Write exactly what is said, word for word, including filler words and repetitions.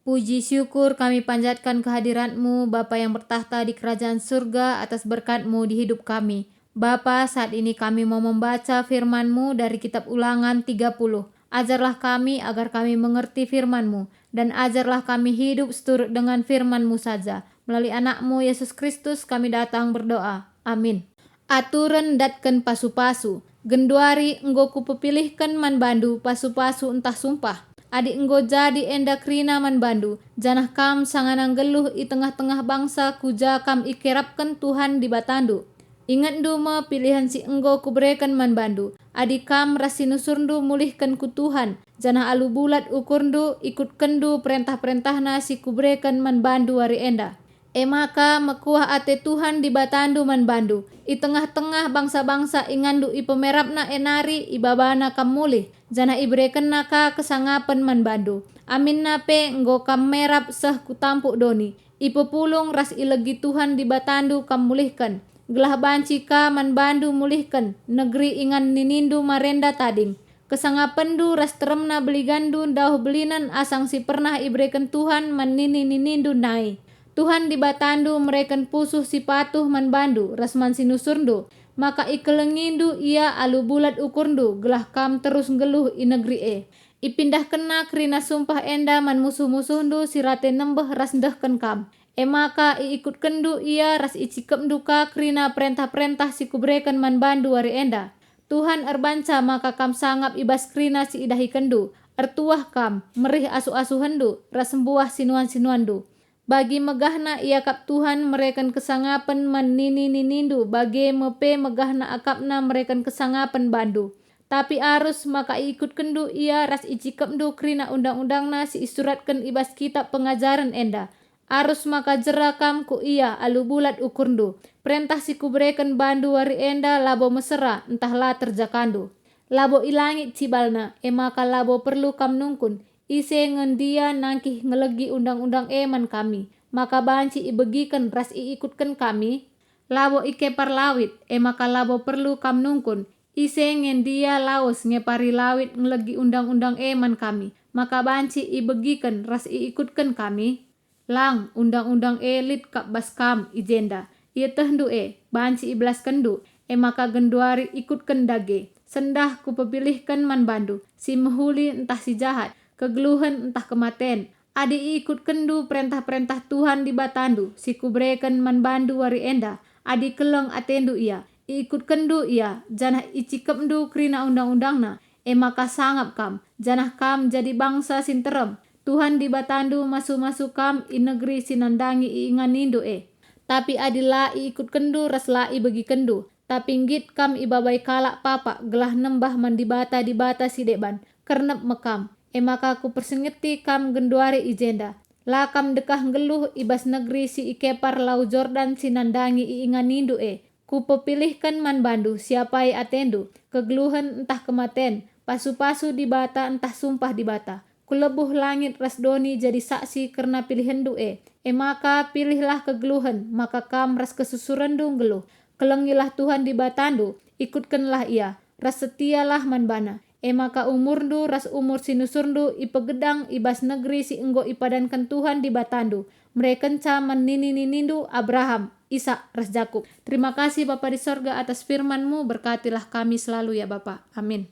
Puji syukur kami panjatkan kehadirat-Mu, Bapa yang bertakhta di kerajaan surga, atas berkat-Mu di hidup kami. Bapa, saat ini kami mau membaca firman-Mu dari kitab Ulangan tiga puluh. Ajarlah kami agar kami mengerti firman-Mu, dan ajarlah kami hidup seturut dengan firman-Mu saja. Melalui Anak-Mu, Yesus Kristus, kami datang berdoa. Amin. Aturen ndatken pasu-pasu. Genduari enggo kupepilihken man bandu pasu-pasu ntah sumpah. Adi enggo jadi enda kerina man bandu, janah kam sangana nggeluh i tengah-tengah bangsa ku ja kam ikerapken Tuhan Dibatandu. Ingetndu me pilihen si enggo kubereken man bandu. Adi kam ras sinusurndu mulihken ku Tuhan, janah alu bulat ukurndu ikutkenndu perentah-perentahNa si kubereken man bandu wari enda. E maka mekuah ate Tuhan Dibatandu man bandu. I tengah-tengah bangsa-bangsa inganndu ipemerapNa e nari ibabana kam mulih, janah iberekenNa ka kesangapen man bandu. Aminna pe enggo kam merap seh ku tampuk doni. Ipepulung ras ilegi Tuhan Dibatandu kam mulihken, gelah banci ka man bandu mulihken negeri ingan ninindu marenda tading. Kesangapenndu ras teremna beliganndu ndauh belinen asang si pernah ibereken Tuhan man nini-ninindu nai. Tuhan Dibatandu mereken pusuh si patuh man bandu ras man sinusurndu, maka ikelengindu Ia alu bulat ukurndu gelah kam terus nggeluh i negeri e. IpindahkenNa kerina sumpah enda man musuh-musuhndu si rate nembeh ras ndehken kam. E maka iikutkenndu Ia ras icikepndu ka kerina perentah-perentah si kubereken man bandu wari enda. Tuhan erbanca maka kam sangap i bas kerina si idahikenndu, ertuah kam, merih asuh-asuhenndu, ras mbuah sinuan-sinuanndu. Bagi megahna iakap Tuhan mereken kesangapen man nini-ninindu, bage me pe megahna akapNa mereken kesangapen bandu. Tapi arus maka iikutkenndu Ia ras icikepndu kerina undang-undangNa si isuratken i bas kitab pengajaren enda. Arus maka jera kam ku Ia alu bulat ukurndu. Perentah si kubereken bandu wari enda labo mesera ntah la terjakandu. Labo i langit cibalna, e maka labo perlu kam nungkun, "Ise nge ndia nangkih ngelegi undang-undang e man kami, maka banci ibegiken ras iikutken kami?" Labo i kepar lawit, e maka labo perlu kam nungkun, "Ise nge ndia lawes ngepari lawit ngelegi undang-undang e man kami, maka banci ibegiken ras iikutken kami?" Lang, undang-undang e lit kap bas kam i jenda. Ietehndu e, banci ibelaskenndu, e maka genduari ikutken dage. Sendah kupepilihken man bandu, si mehuli ntah si jahat, kegeluhen ntah kematen. Adi iikutkenndu perentah-perentah Tuhan Dibatandu, si kubereken man bandu wari enda, adi keleng atendu Ia, iikutkenndu Ia, janah icikepndu kerina undang-undangNa, e maka sangap kam, janah kam jadi bangsa si nterem. Tuhan Dibatandu masu-masu kam i negeri si nandangi iinganindu e. Tapi adi la iikutkenndu ras la ibegikenndu, tapi nggit kam ibabai kalak papak gelah nembah man dibata-dibata si deban, kernep me kam. E maka kupersingeti kam genduari i jenda. La kam ndekah nggeluh i bas negeri si i kepar Lau Jordan si nandangi iinganindu e. Kupepilihken man bandu si apai atendu, kegeluhen ntah kematen, pasu-pasu Dibata ntah sumpah Dibata. Kulebuh langit ras doni jadi saksi kerna pilihenndu e. E maka pilihlah kegeluhen, maka kam ras kesusurenndu nggeluh. Kelengilah Tuhan Dibatandu, ikutkenlah Ia, ras setialah man baNa. E maka umurndu ras umur sinusurndu ipegedang i bas negeri si enggo ipadanken Tuhan Dibatandu merekenca man nini-ninindu Abraham, Isak, ras Jakup. Terima kasih Bapa di sorga atas firman-Mu, berkatilah kami selalu ya Bapa. Amin.